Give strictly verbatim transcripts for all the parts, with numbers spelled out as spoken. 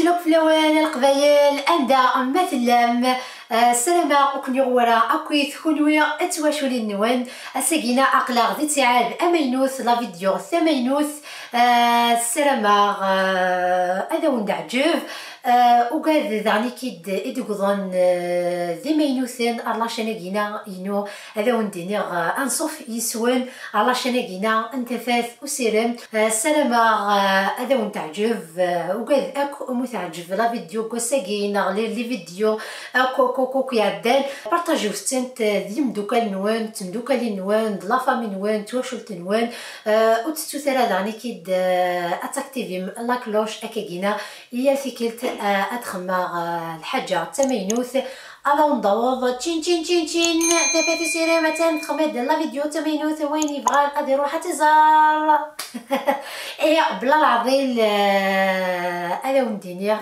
Akk fell-awen a Leqbayel, anda ma tellam, eh, ssarameɣ ur ken-yuɣ wara akkit kunwi d twaculin-nwen. Ass-agi-na aql-aɣ di ttiɛad amaynut, la vidéo tamaynut, eh, ssarameɣ, eh, ad awen-d-teɛǧeb. Eh, ugad daɣen i k-id-, i d-yewwḍen, eh, d imaynuten ar la chaîne-agi-na inu, ad awen-d-iniɣ, eh, anṣuf yes-wen ar la chaîne-agi-na n Tafat Usirem. Eh, ssarameɣ, eh, ad awen-teɛǧeb, eh, ugad akk umi teɛǧeb la vidéo n wass-agi neɣ les, les vidéos akk, akk, akk, akk iɛeddan. Partagiwet-tent, eh, d yimeddukal-nwen, d temdukal-nwen, d la famille-nwen, d twacult-nwen, eh, ur tettut ara daɣen i k-id, eh, ad taktivim la cloche akkagina, i yal tikkelt, eh, ad xemmeɣ, eh, lḥaǧa d tamaynut, ad awen-d-taweḍ tcin, tcin, tcin, tcin. Tafat Usirem, atan texmed la vidéo tamaynut, wayen yebɣan ad iruḥ ad t-iẓer. Ihi, bla leɛḍil, eh, ad awen-d-iniɣ,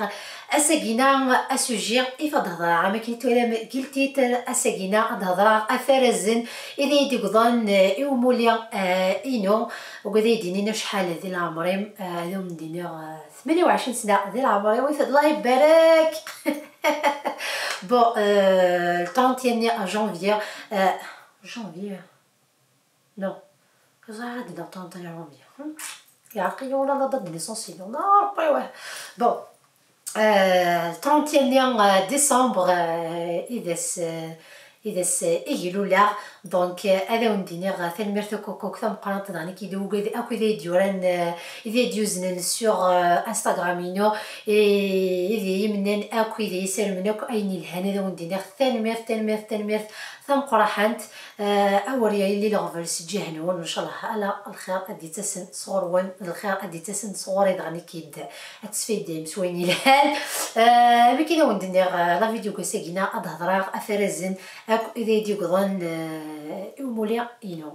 ass-agina asuji i ad hedreɣ, am akken i twalam deg ltitre, ass-agina ad hedreɣ ɣef arrazen i d iyi-d-yewwḍen, eh, i umuli, eh, inu. Ugad ad yi-d-inin acḥal di leɛmer-im, eh, ad awen-d-iniɣ, eh, tmenya u ɛecrin sna di leɛmer-iw, i fad Allah ibarek. Bon, euh, le trente et un janvier, euh, janvier, non, ẓriɣ ad d-nniɣ trente et un janvier. Hmm? Yeɛreq-iyi wala la date de naissance-inu. Ah, Ṛebbi, wah. Bon, euh, le trente et un, euh, décembre, euh, i d ass, euh, i d ass, euh, i gluleɣ. Donc, euh, ad awen-d-iniɣ, euh, tanemmirt akk, akk, akk tameqqrant daɣen i k-id-, ugad akk i d ay d-yuran, euh, i d ay d-yuznen sur, euh, Instagram-inu, i, i d iyi-mennan akk, i d iyi-sarmen akk ayen yelhan, ad awen-d-iniɣ tanemmirt, tanemmirt, tanemmirt tameqqraḥant. Eh, awer yili leɣbel si ǧiha-nwen, ncallah ala lxir ad d-yettasen sɣur-wen, d lxir ad d-yettasen sɣur-i daɣen i k-id-, ad tesfaydayem s wayen yelhan. Eh, am akken i wen-d-nniɣ, eh, la vidéo n wass-agi-na ad hedreɣ ɣef arrazen akk i d ay d-yegḍen, eh, i umuli-inu.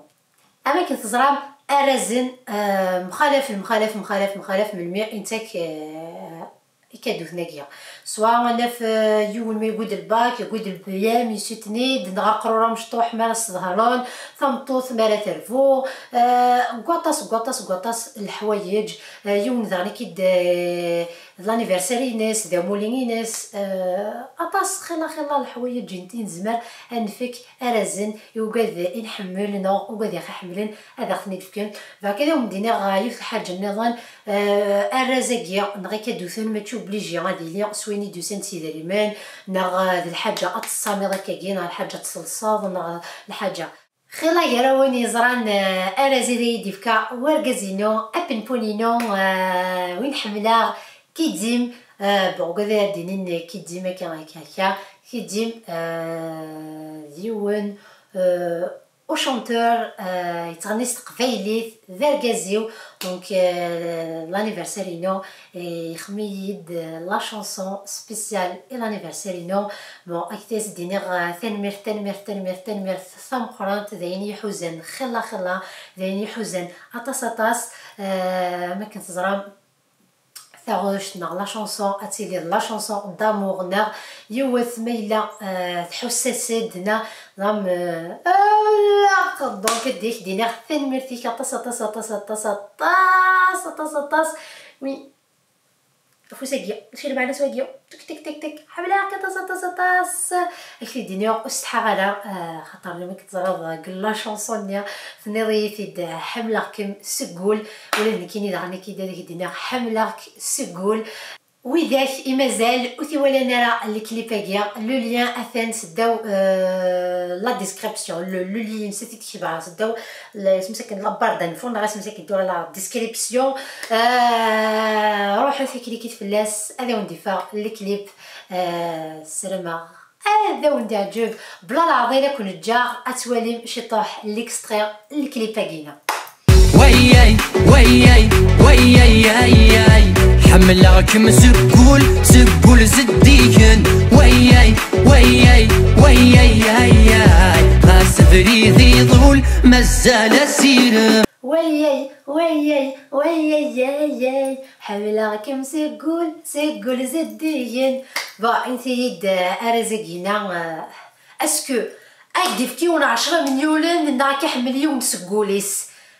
Am akken teẓram, arrazen, eh, mxalaf, mxalaf, mxalaf, mxalaf melmi i nettak, eh, ikaduten-agi. Swa ad naf, eh, yiwen ma yewwi-d lbak, yewwi-d le B E M, yessuten-id, neɣ aqrur amecṭuḥ mi ara s-ḍehren, tameṭṭut mi ara terbu, eh, deg waṭas, deg waṭas, deg waṭas n leḥwayeǧ, eh, yiwen daɣen i k-id-, eh, d l'anniversaire-ines, d amulli-ines, eh, aṭas xilla xilla leḥwayeǧ i n-, i nezmer ad nefk arrazen i ugad i nḥemmel neɣ ugad i aɣ-iḥemmlen ad aɣ-ten-id-fken. Beɛka ad awen-d-iniɣ, eh, yiwet lḥaǧa nniḍen, eh, arraz-agi neɣ ikaduten mačči obligé ad yili s wayen i d-yusan s idrimen, neɣ, eh, d lḥaǧa ad tessamiḍ akkagi, neɣ lḥaǧa ad tselṣeḍ, neɣ lḥaǧa. Xilla gar-awen yeẓran, eh, arraz i d iyi-d-ifka wergaz-inu, apenpun-inu, eh, win ḥemmleɣ, Kidim, eh, bon, ugad ad d-inin Kidim akka, akka, akka. Kidim, eh, d yiwen, eh, u chanteur, eh, yettɣenni s teqbaylit, d argaz-iw. Donc, eh, l'anniversaire-inu, eh, ixdem-iyi-d, eh, la chanson spéciale i l'anniversaire-inu. Bon, ad k-as-d-iniɣ, eh, tanemmirt, tanemmirt, tanemmirt, tanemmirt tameqqrant, d ayen iḥuzan xilla, xilla, d ayen iḥuzan aṭas, aṭas. Eh, am akken teẓram, taɣect neɣ la chanson ad tili d la chanson d'amour, neɣ yiwet ma yella, eh, tḥuss-as-d, neɣ d am, eh, donc ad d-iniɣ tanemmirt-ik aṭas, aṭas, aṭas, aṭas, aṭas, aṭas, aṭas, aṭas. Oui. Afus-agi, mačči lmeɛna s wagi. Tek, tek, tek, tek. Ḥemmleɣ-k aṭas, aṭas, aṭas. Ad k-t-id-iniɣ, ur setḥaɣ ara, eh, xaṭer mi k-teẓriḍ deg la chanson-nni, tenniḍ-iyi-t-id, eh, ḥemmleɣ-kem seg wul. Ula d nekkini daɣen, nekk-id ad k-d-iniɣ, ḥemmleɣ-k seg wul. Widak i mazal ur t-iwalan ara le clip-agi, le lien atan seddaw, eh, la description, le, le lien, s-, t-id-ketbeɣ seddaw, le, isem-is akken, la barre d'infos, neɣ isem-is akken tura la description. Eh, ruḥet, klikit fell-as, ad awen-d-iffeɣ le clip, eh, ssarameɣ ad awen-d-iɛǧeb. Bla leɛḍil, ad ken-ǧǧeɣ ad twalim ciṭuḥ l'extrait n le clip-agi-na. Wayay, wayay, wayay, ay, ay. Ḥemmleɣ-kem seg wul, seg wul zeddigen. Wayay, wayay, wayay, ay, ay. Ɣas abrid iḍul, mazal asirem. Wayay, wayay, wayay, ay, ay. Ḥemmleɣ-kem seg wul, seg wul zeddigen. Bon, inti-yi-d, eh, arraz-agi-na, eh, est-ce que ad k-d-ifk yiwen ɛecra milyunen neɣ ad k-iḥemmel yiwen seg wul-is?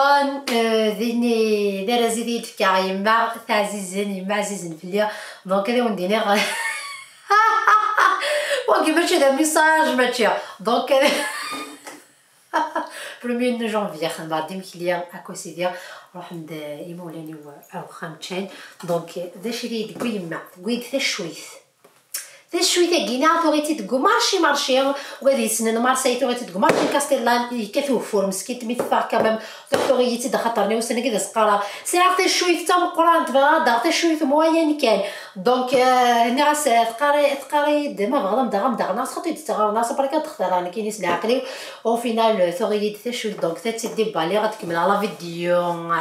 Iẓeḍḍen, euh, d ini d arraz i d-tefka yemma taɛzizen, yemma ɛzizen fell-i. Donc ad awen-d-iniɣ wagi mačči d amisaj, mačči. Donc premier janvier xedmeɣ-d imekli akk sidi, ruḥen-d imawlan-iw ar uxxam ččan. Donc d acu i d-tegwi yemma? Tegwi-d taccuyt. Taccuyt-agi-nni tuɣ-itt-id deg umarci, marci, wa d yessnen Marseille, tuɣ-itt-id deg umarci n Castellane, yekkat ugeffur meskint mi teffeɣ quand même, tuɣ tuɣ-iyi-tt-id axaṭer-nni ussan-agi d as-qqareɣ sɛiɣ taccuyt d tameqqrant, bɣiɣ ad d-aɣeɣ taccuyt moyenne kan. Donc, euh, nniɣ-as, euh, teqqar-, teqqar-iyi-d ma bɣiḍ am daɣ, am daɣ, neɣ s xaṭi d-teɣreḍ, neɣ s après kan textareɣ nekkini s leɛqel-iw. Au final, euh, tuɣ-iyi-d taccuyt, donc ta d tiddi baliɣ ad kemmleɣ la vidéo.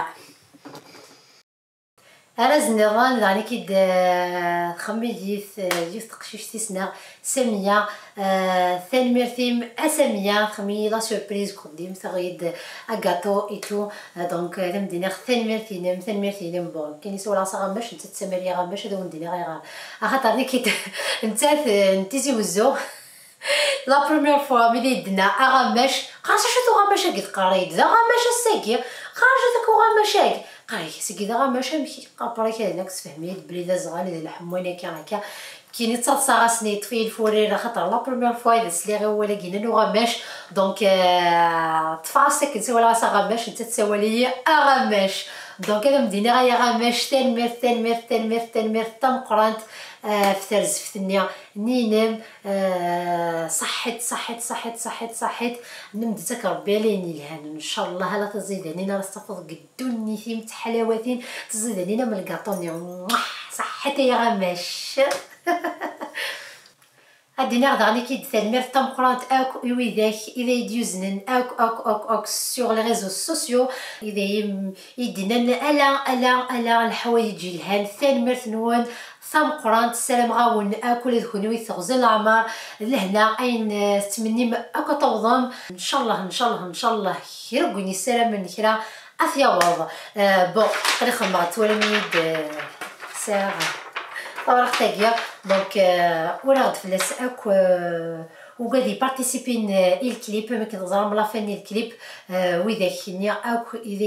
Arraz nniḍen daɣen i k-id, eh, txemmem-iyi-t, eh, yiwet teqcict i s-nniɣ Samiya, eh, tanemmirt-im a Samiya, txemmem-iyi la surprise, kuddim taɣ-iyi-d agaṭu et tout. Eh, donc, eh, ad am-d-iniɣ tanemmirt-inem, tanemmirt-inem. Bon, kan i sawleɣ s aɣammac, nettat d Samariya aɣammac, ad awen-d-iniɣ ayɣer. Axaṭer nekk-id, nettat, eh, n Tizi Wezzu. La première fois mi d-yenna aɣammac, qqar-as acu-t uɣammac-agi, teqqar-iyi-d d aɣammac ass-agi, qqar acu-t akk uɣammac-agi, qqar-ak ass-agi d aɣammac, amek i yeqqar après kan, ak sfehmi-yi-d belli d aẓɣal, d leḥmwan akka, akka. Kini ttaḍsaɣ-asen, yeṭṭef-iyi lfurir, axaṭer la première fois i d sliɣ i wawal-agi-nni n uɣammac. Donc, euh, ṭṭfeɣ-as akken sawaleɣ-as aɣammac, nettat tsawal-iyi aɣammac. Donc ad am-d-iniɣ ay aɣammac, tanemmirt, tanemmirt, tanemmirt, tanemmirt tameqqrant, euh, ɣef terzeft-nni nni-inem. Ah, ṣaḥḥit, ṣaḥḥit, ṣaḥḥit, ṣaḥḥit, ṣaḥḥit. Nemdek-ak Rebbi ala ayen yelhan. Ncallah ala tiẓidanin ara s-tafeḍ deg ddunit-im d teḥlawatin, tiẓidanin am lgaṭu-nni. Mwah! Ṣaḥḥit ay aɣamac. Ad d-iniɣ daɣen-ik-id tanemmirt tameqqrant akk i widak i d ay-d-yuznen akk, akk, akk, akk sur les réseaux sociaux, i d ay-, i d-nnan ala, ala, ala leḥwayeǧ yelhan. Tanemmirt-nwen tameqqrant, ssarameɣ-awen akk ula d kunwi teɣzi leɛmer d lehna, ayen, eh, tettmennim akk ad tawḍem. Ncallah, ncallah, ncallah kra n win yessaramen kra ad t-yaweḍ. Eh, bon, aql-i xemmeɣ, twalam-iyi-d, eh, sɛiɣ tawriqt-agi, donc, eh, ur aɣ-d fell-as akk, eh, ugad ypartisipin, eh, i lklip, amek teẓram la fin n lklip, eh, widak-nni akk i d-,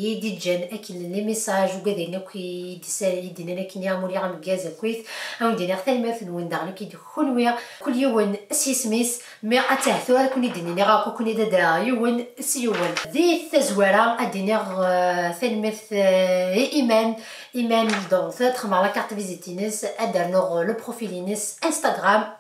i d-iǧǧan akken les messages, ugad ayen akk i d-, i d-nnan akken, am uriɣ ameggaz akkit, ad wen-d-iniɣ tanemmirt-nwen daɣen akk i d kunwi, kul yiwen s yisem-is. Mi attah tura ad ken-id-nniɣ akk, ad ken-id-adreɣ yiwen s yiwen. Di tazwara ad d-iniɣ, eh, tanemmirt, eh, i Iman. Iman, donc, ad xedmeɣ la carte visite-ines, ad d-rnuɣ le profil-ines Instagram,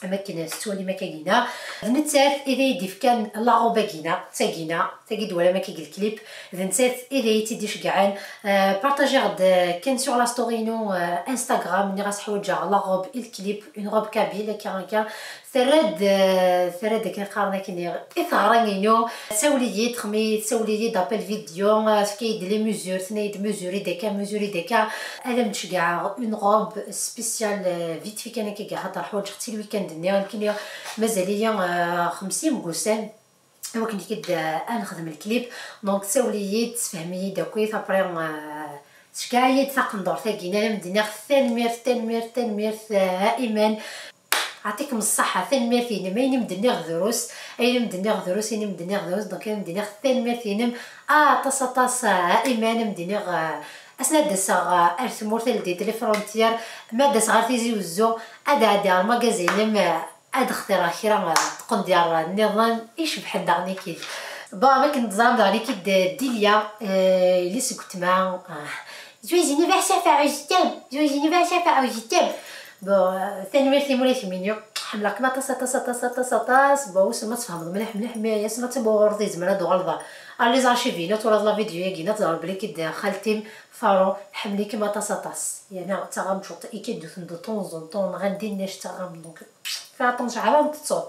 am akken tettwalim akkagina. D nettat i d ay-d-ifkan la robe-agina, d tagina, tagi d-twalam akka deg lklip, d nettat i d ay-tt-id-iceggɛen. Eh, partagiɣ-d, eh, kan sur la story-inu, eh, Instagram, nniɣ-as ḥwaǧeɣ la robe i lklip, une robe kabyle, akka, akka. Terra-d, eh, terra-d akken qqaren akken i teɣra-inu. Tsawel-iyi-d, texdem-iyi-d, tsawel-iyi-d appel vidéo, eh, tefka-yi-d les mesures, tenna-yi-d mesure-id akka, mesure-id akka. Ad am-d-ceggɛeɣ une robe spéciale, eh, vite fait kan akka, axaṭer ḥwaǧeɣ-tt i lwikand-nni, nekkini mazal-iyi, eh, xemsin n wussan. Iwakken ad, eh, ad nexdem lklip. Donc tsawel-iyi-d, tessefhem-iyi-d akkit, après, eh, tceggɛ-iyi-d taqendurt-agi. Ad am-d-iniɣ tanemmirt, tanemmirt, tanemmirt, eh, a Iman. Ɛṭikem ṣṣeḥḥa, tanemmirt-inem. Ayen i m-d-nniɣ drus, ayen i m-d-nniɣ drus, ayen i m-d-nniɣ drus. Donc ad am-d-iniɣ tanemmirt-inem aṭas, aṭas, eh, a Iman. Ad am-d-iniɣ, eh, ass-n ad d-aseɣ, eh, ar tmurt, ar ldid, les frontières, ma ad d-aseɣ ar Tizi Wezzu, ad ɛeddiɣ ar lmagazin-im, eh, ad xtireɣ kra, eh, tqendyar nniḍen icebḥen daɣen-ik-id. Bon, am akken teẓram daɣen-ik-id, eh, Dilia, eh, yelli-s n weltma, eh, zwiǧen ibaḥ cafaɛ ujetem, zwiǧen ibaḥ cafaɛ ujetem. Bon, eh, tanemmirt-im ula kemmini. Ḥemmleɣ-kem aṭas, aṭas, aṭas, aṭas, aṭas. Bon, wissen ma tfehmeḍ mliḥ, mliḥ, mi ass-n ad timɣureḍ izmer ad d-tuɣaleḍ ar les archives-inu, ad twalaḍ la vidéo-agi, ad teẓreḍ belli-k-id xalti-m Faro tḥemmel-ikem aṭas, aṭas. Yerna d taɣamjuṭ i k-id-uten de temps en temps, neɣ anda i nnac taɣam-, donc, fais attention, ɛad tettuḍ.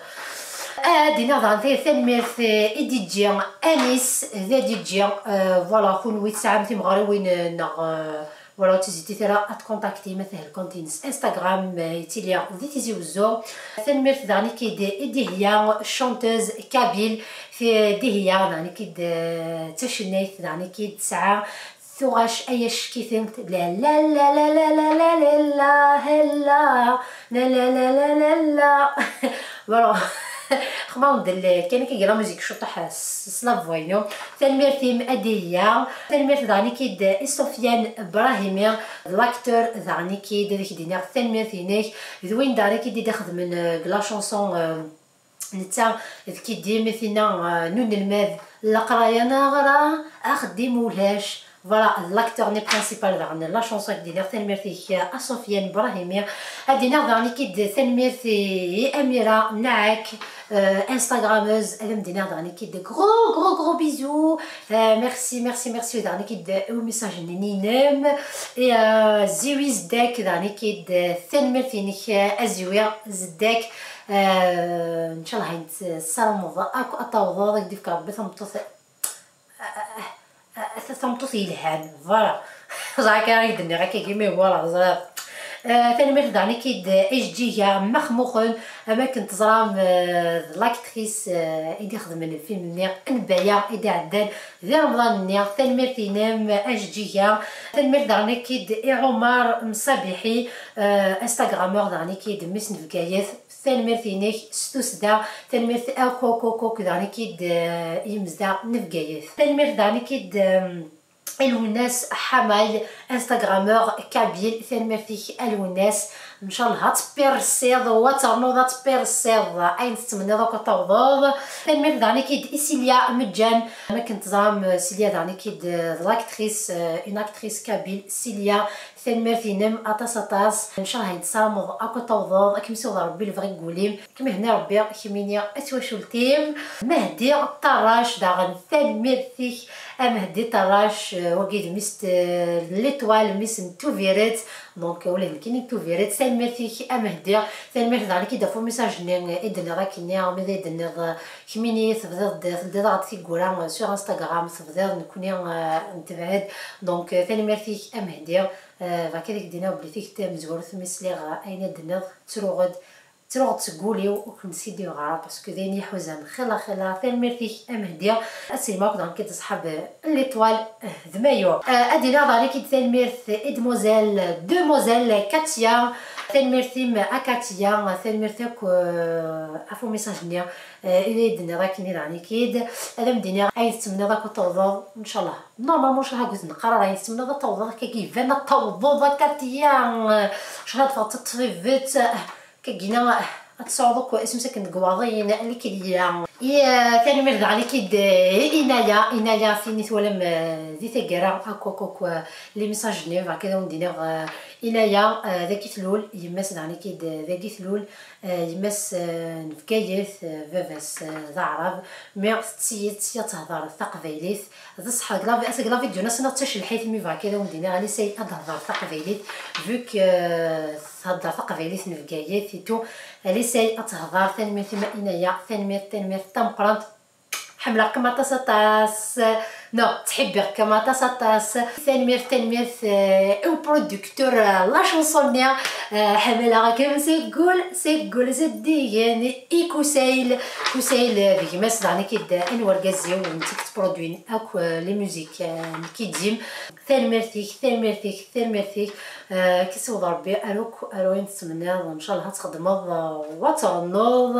Ad d-iniɣ daɣen ta-, tanemmirt, eh, i D J Anis, d D J, eh, voilà, kunwi tesɛam timeɣriwin, eh, neɣ, eh, voilà, ur tizit ara ad tkontakti ma tah lkunt-ines Instagram, eh, yettili di Tizi Wezzu. Tanemmirt daɣen-ik-id i Dihya, chanteuse kabyle, ti-, Dihya daɣen-ik-id, eh, d tacennayt daɣen-ik-id tesɛa tuɣac ay ackitent, la la la la la la la la la la la la la la la la la. Voilà. Xma undel kan akka la musique ciṭuḥ s, s la voix-inu. Tanemmirt-im a Dihya. Tanemmirt daɣen-ik-id i Sofiane Brahimi, d l'acteur daɣen-ik-id, ad ak-d-iniɣ tanemmirt-inek. D win daɣen-ik-id i d-ixedmen, euh, deg la chanson, euh, netta d Kiddim, i tinna, euh, n unelmad, leqraya neɣra, axeddim ulac. Voilà, d l'acteur-nni principal daɣen n la chanson, ad ak-d-iniɣ tanemmirt-ik a Sofiane Brahimi. Ad d-iniɣ daɣen-ik-id tanemmirt i Amira Naɛak, euh, Instagrammeuse, ad am-d-iniɣ daɣen-ik-id gros, gros, gros bisous. Euh, merci, merci, merci daɣen-ik-id i umessage-nni-inem. Et, euh, Ziwi Zeddak daɣen-ik-id, euh, tanemmirt-inek, euh, a Ziwi Zeddak. Euh, ncallah ayen tessarameḍ akk ad tawḍeḍ, ad k-d-ifk Rebbi tameṭṭut, euh, euh, euh, tameṭṭut yelhan, voilà. Ẓriɣ kan ara k-d-nniɣ akkagi, mais voilà, ẓriɣ. Euh, tanemmirt daɣen-ik-id i Jeǧǧiga Maxmuxen, am akken teẓram, euh, d l'actrice, euh, i d-ixedmen lfilm-nni n Baya i d-iɛeddan di Remḍan-nni. Tanemmirt-inem a Jeǧǧiga. Tanemmirt daɣen-ik-id i Ɛumar Msabiḥi, euh, Instagrammeur daɣen-ik-id, mmi-s n Bgayet. Tanemmirt-inek s tussda. Tanemmirt akk, akk, akk, akk daɣen-ik-id, euh, i yimezdaɣ n Bgayet. Tanemmirt daɣen-ik-id, euh, i Lwennas Ḥamay, Instagrammeur kabyle. Tanemmirt-ik a Lwennas. Ncallah ad tpirsiḍ u ad ternuḍ ad tpirsiḍ. Ayen tettmenniḍ akk ad tawḍeḍ. Tanemmirt daɣen-ik-id i Silya Meǧǧan. Am akken teẓram, Silya daɣen-ik-id, euh, d l'actrice, euh, une actrice kabyle, Silya. Tanemmirt-inem aṭas, aṭas. Ncallah ayen tessarameḍ akk ad tawḍeḍ, ad kem-isiweḍ Rebbi lebɣi deg wul-im, ad kem-ihenni Rebbi kemmini a twacult-im. Mehdi Ṭarrac daɣen, tanemmirt-ik a Mehdi Ṭarrac, euh, wagi d mmi-s n, euh, Litwal, mmi-s n Tubiret. Donc ula d nekkini tuviret. Tanemmirt-ik a Mehdi. Tanemmirt daɣen i k-id ɣef umisaj-nni i d-tenniḍ akkenni, mi d ay d-tenniḍ kemmini tebdiḍ-d teldiḍ-aɣ-d tiggura sur Instagram, tebdiḍ nekkni, eh, netbeɛ-d. Donc eh, tanemmirt-ik a Mehdi. Eh, bɣiɣ ad ak-d-iniɣ belli tikti tamezwarut mi sliɣ, eh, ayen i d-tenniḍ, ttruɣ-d ttruɣ-d seg wul-iw, ur ken-ssidireɣ ara, parce que d ayen iḥuzan. Xilla xilla, tanemmirt-ik a Mehdi. Ad selmeɣ akk daɣen kid ṣṣḥab L'étoile, eh, d Mayo. Eh, ad iniɣ daɣen akid tanemmirt i demoiselle, demoiselle Katia. Tanemmirt-im a Katia, tanemmirt akk, eh, ɣef umisaj-nni, eh, i d-tenniḍ akkenni daɣen akid. Ad am-d-iniɣ ayen tettmenniḍ akk ad tawḍeḍ, ncallah. Normalement ncallah ur neqqar ara ayen tettmenniḍ ad tawḍeḍ, akka iban ad tawḍeḍ a Katia. Ncallah ad teffɣeḍ d taṭbibt. Kagina ad tesɛuḍ akk isem-is akken deg waḍiyen, likilya. I, eh, tanemmirt daɣen i kid, eh, Inaya, Inaya tin i twalam, eh, di taggara, akk, akk, akk, eh, les messages-nni, bɣiɣ ad awen-d-iniɣ, eh, Inaya, eh, dagi tlul, yemma-s daɣen i kid, eh, dagi tlul, eh, yemma-s, eh, n Bgayet, eh, baba-s, eh, d aɛrab, mais tettett-iyi-d sya ad tehder taqbaylit. D ṣṣeḥ, deg la, deg la vidéo-nni ad d-taceḍ lḥayt, mi bɣiɣ ad awen-d-iniɣ, elle essaye ad tehder taqbaylit, vu que, euh, thedder taqbaylit n Bgayet et tout. Elle essaye ad tehder. Tanemmirt-im a Inaya, tanemmirt, tanemmirt tameqqrant. Ḥemmleɣ-kem aṭas, aṭas. Non, ttḥibbiɣ-kem aṭas, aṭas. Tanemmirt, tanemmirt, euh, i uproducteur, euh, la chanson-nni. Euh, ḥemmleɣ-kem seg wul, seg wul zeddigen. I Kusayl, Kusayl, euh, d gma-s daɣen i k-id-, n wergaz-iw, netta i yettproduin akk, euh, les musiques, euh, n Kidim. Tanemmirt-ik, tanemmirt-ik, tanemmirt-ik. Eh, ad k-issiweḍ Rebbi ar akk, ar wayen tettmenniḍ. Ncallah ad txedmeḍ, eh, u ad ternuḍ,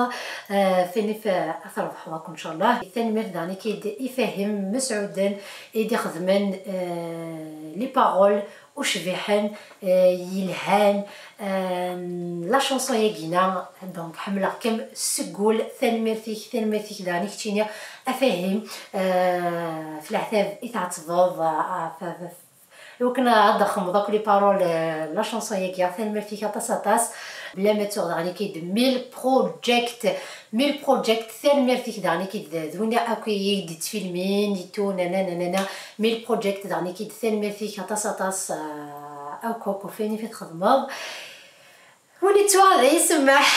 eh, f ayen i f-, ad trebḥeḍ akk, ncallah. Tanemmirt daɣen i k-id i Fahim Mesɛuden i d-ixedmen, eh, les paroles ucbiḥen, eh, yelhan, eh, la chanson-yagina. Donc, ḥemmleɣ-kem seg wul. Tanemmirt-ik, tanemmirt-ik daɣen i keččini a Fahim, eh, f leɛtab i tɛettbeḍ, eh, f, f, Iwakken ad d-txedmeḍ akk les paroles, euh, la chanson-yagi. Tanemmirt-ik aṭas, aṭas. Bla ma ttuɣ daɣen i k-id Mil Project. Mil Project, tanemmirt-ik daɣen i k-id d win akk i d-yettfilmin, et tout, nanana, nanana. Mil Project daɣen i k-id tanemmirt-ik aṭas, aṭas, euh, akk, akk, ɣef wayen i fi txedmeḍ. Win ittuɣ ad yi-semmeḥ.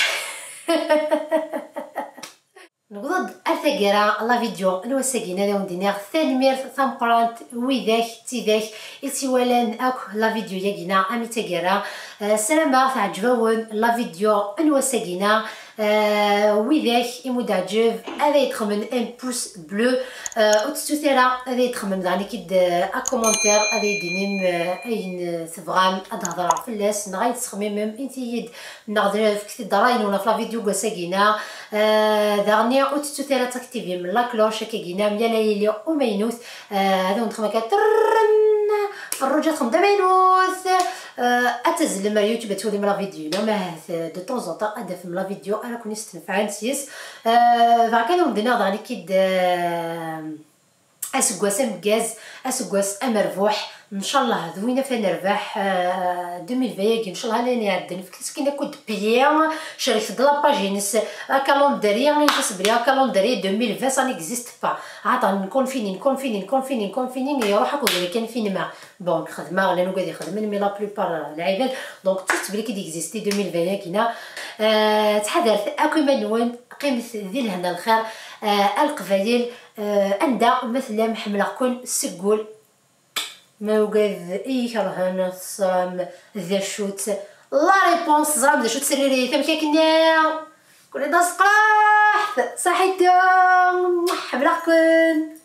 Newweḍ-d ar taggara la vidéo n wass-agi, ad awen-d-iniɣ tanemmirt tameqqrant widak d tidak i tt-iwalan akk la vidéo-yagi-na am i d taggara. Eh, ssarameɣ teɛǧeb-awen la vidéo n wass-agi-na. Eh, widak i mu d-teɛǧeb ad ay-d-xedmen un pouce bleu. Eh, ur tettut ara ad ay-d-xedmem daɣen i k-id, eh, commentaire, ad ay-d-tinim, eh, ayen, eh, tebɣam ad d-hedreɣ fell-as, neɣ ayen tettxemmimem, init-iyi-d, neɣ d-, fket-d ṛṛay-nwen ɣef la vidéo n wass-agi-na. Eh, daɣen ur tettut ara ad taktivim la cloche, akkagi-na, mi ara yili umaynut, eh, ad awen-d-xedmeɣ akka, trrrrn, ṛṛuǧa ad txedmem d amaynut. Eh, ad tazzlem ar YouTube ad twalim la vidéo-ina, ma ahat, eh, de temps en temps ad d-tafem la vidéo ara ken-istenfɛen yes. Eh, bɣiɣ kan ad awen-d-iniɣ daɣen i k-id, eh, aseggas ameggaz, aseggas amerbuḥ, ncallah d win af ad nerbeḥ, eh, deux mille vingt-agi, ncallah llan iɛeddan, fket-as kan akk-d pied, cerket-d la page-ines, akalendrier, ayen tasebri, akalendrier deux mille vingt, ça n'existe pas. Atan, confiné, confiné, confiné, confiné, iruḥ akk d confinement. Bon, xedmeɣ, llan ugad ixedmen, mais la plupart, eh, lɛibad. Donc, ttut belli k-id-existe deux mille vingt-agi-na. Eh, ttḥadaret akk iman-nwen, qqimet di lehna lxir, eh, a Leqbayel, eh, anda ma tellam, ḥemmleɣ-ken seg wul. Ma ugad i yi-kerhen, teẓram d acu-tt la réponse, teẓram d acu-tt tririt, amek akken-nni? Kul d aseqraḥ, ṣaḥit, ḥemmleɣ-ken.